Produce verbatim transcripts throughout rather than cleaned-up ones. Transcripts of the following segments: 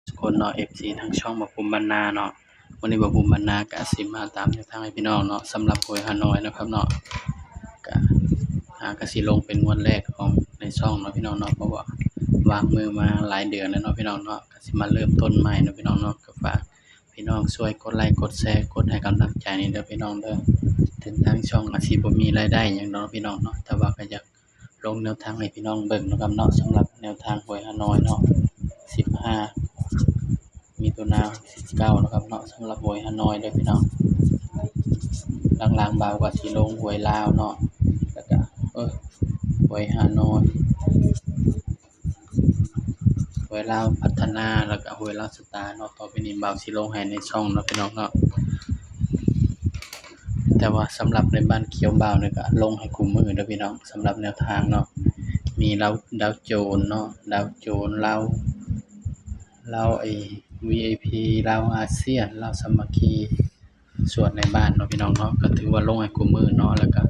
ทุกคนเนาะ เอฟซี ทางช่องบ่าวภูมิบ้านนาเนาะ วันนี้บ่าวภูมิบ้านนาก็สิมาตามแนวทางให้พี่น้องเนาะ สำหรับหวยฮานอยนะครับเนาะ ก็ อ่า ก็สิลงเป็นงวดแรกของในช่องเนาะพี่น้องเนาะ เพราะว่าวางมือมาหลายเดือนแล้วเนาะพี่น้องเนาะ ก็สิมาเริ่มต้นใหม่เนาะพี่น้องเนาะ ก็ฝากพี่น้องช่วยกดไลค์กดแชร์กดให้กำลังใจนี่เด้อพี่น้องเด้อ ถึงทางช่องอาจสิบ่มีรายได้หยังเนาะพี่น้องเนาะ แต่ว่าก็อยาก ลงแนวทางให้พี่น้องเบิ่งเนาะครับเนาะ สำหรับแนวทางหวยฮานอยเนาะ สิบห้า มิถุนา สิบเก้า นะครับเนาะ สำหรับหวยฮานอยเด้อพี่น้อง หลังๆ บ่าวก็สิลงหวยลาวเนาะ แล้วก็ เออ หวยฮานอย หวยลาวพัฒนา แล้วก็หวยลาวสตาร์เนาะ ต่อไปนี้บ่าวสิลงให้ในช่องเนาะพี่น้องเนาะ แต่ว่าสำหรับในบ้านเขียวบ่าวเนี่ยก็ลงให้คู่มื้อเด้อพี่น้อง สำหรับแนวทางเนาะ มีลาว ดาวโจนส์เนาะ ดาวโจนส์ ลาว ลาวไอ้ วีไอพี ลาวอาเซียน ลาวสามัคคี ส่วนในบ้านเนาะพี่น้องเนาะ ก็ถือว่าลงให้คู่มื้อเนาะ แล้วก็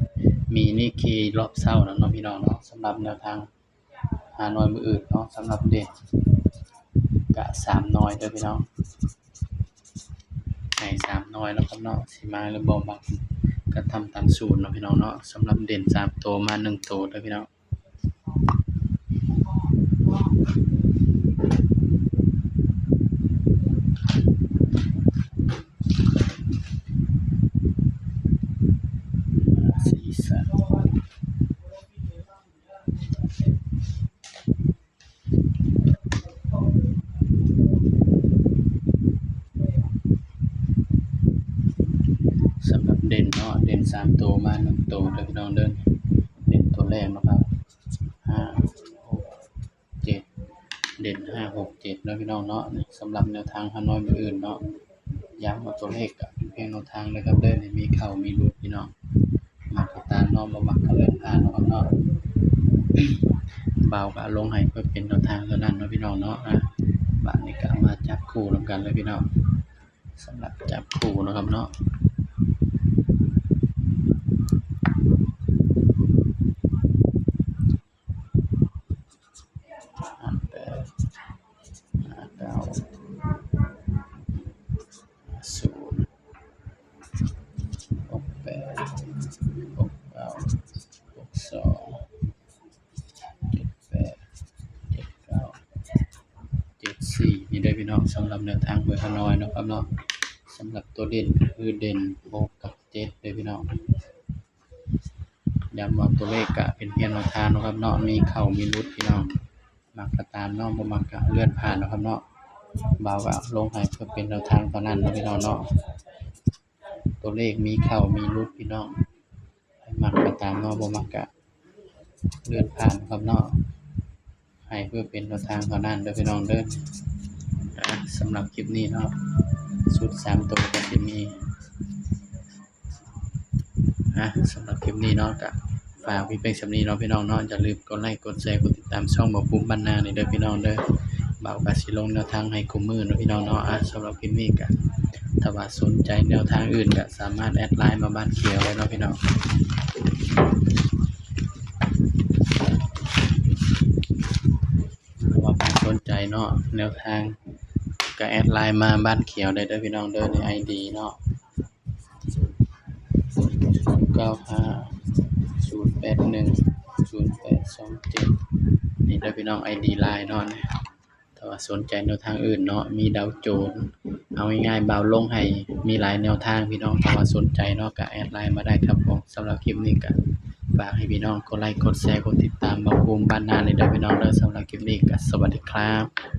มีนิเคอีรอบเช้าแล้วเนาะพี่น้องเนาะ สำหรับแนวทาง ฮานอยมื้ออื่นเนาะ สำหรับเด่น กะสามหน่วยเด้อพี่น้อง ให้สามหน่วยแล้วครับเนาะ สิมาหรือบ่มา ก็ทำตามสูตรเนาะพี่น้องเนาะ สำหรับเด่นสามตัวมาหนึ่งตัวเด้อพี่น้อง สี่สาม สำหรับเด่นเนาะ เด่นสามตัวมาหนึ่งตัวเด้อพี่น้องเด้อ เด่นตัวแรกเนาะครับ ห้า หก เจ็ด เด่น ห้า หก เจ็ด เนาะพี่น้องเนาะ สำหรับแนวทางฮานอยมื้ออื่นเนาะ ย้ำว่าตัวเลขก็เป็นเพียงแนวทางนะครับเด้อ มีเข้ามีหลุดพี่น้อง มักก็ตามเนาะ บ่มักก็เลื่อนผ่านเนาะครับเนาะ บ่าวก็ลงให้เพื่อเป็นแนวทางเท่านั้นเนาะพี่น้องเนาะ อ่ะ บัดนี้ก็มาจับคู่นำกันเลยพี่น้อง สำหรับจับคู่เนาะครับเนาะ ห้าแปด ห้าเก้า ห้าศูนย์ หกแปด หกเก้า หกสอง เจ็ดแปด เจ็ดเก้า เจ็ดสี่ นี่เด้อพี่น้อง สำหรับแนวทางหวยฮานอยเนาะครับเนาะ สำหรับตัวเด่นก็คือเด่น หก กับ เจ็ด เด้อพี่น้อง ย้ำว่าตัวเลขก็เป็นเพียงแนวทางเนาะครับเนาะ มีเข้ามีหลุดพี่น้อง มักก็ตามเนาะ บ่มักก็เลื่อนผ่านเนาะครับเนาะ บ่าวก็ลงให้เพื่อเป็นแนวทางเท่านั้นเนาะพี่น้องเนาะ ตัวเลขมีเข้ามีหลุดพี่น้อง มักก็ตามเนาะ บ่มักก็เลื่อนผ่านครับเนาะ ให้เพื่อเป็นแนวทางเท่านั้นเด้อพี่น้องเด้อ อ่ะ สำหรับคลิปนี้เนาะ ชุดสามตัวก็สิมี อ่ะ สำหรับคลิปนี้เนาะ ก็ฝากไว้เพียงส่ำนี้เนาะพี่น้องเนาะ อย่าลืมกดไลค์กดแชร์กดติดตามช่องบ่าวภูมิบ้านนานี่เด้อพี่น้องเด้อ บ่าวก็สิลงแนวทางให้คู่มื้อเนาะพี่น้องเนาะ อ่ะ สำหรับคลิปนี้ก็ ถ้าว่าสนใจแนวทางอื่นก็สามารถแอดไลน์มาบ้านเขียวได้เนาะพี่น้อง ถ้าว่าใครสนใจเนาะ แนวทาง ก็แอดไลน์มาบ้านเขียวได้เด้อพี่น้องเด้อ ในไอดีเนาะ ศูนย์เก้าห้า ศูนย์แปดหนึ่ง ศูนย์แปดสองเจ็ด นี่เด้อพี่น้อง ไอดีไลน์เนาะ ถ้าว่าสนใจแนวทางอื่นเนาะ มีดาวโจนส์ เอาง่ายๆ บ่าวลงให้ มีหลายแนวทางพี่น้อง ถ้าว่าสนใจเนาะ ก็แอดไลน์มาได้ครับผม สำหรับคลิปนี้ก็ฝากให้พี่น้องกดไลค์กดแชร์กดติดตามบ่าวภูมิบ้านนาเลยเด้อพี่น้องเด้อ สำหรับคลิปนี้ก็สวัสดีครับ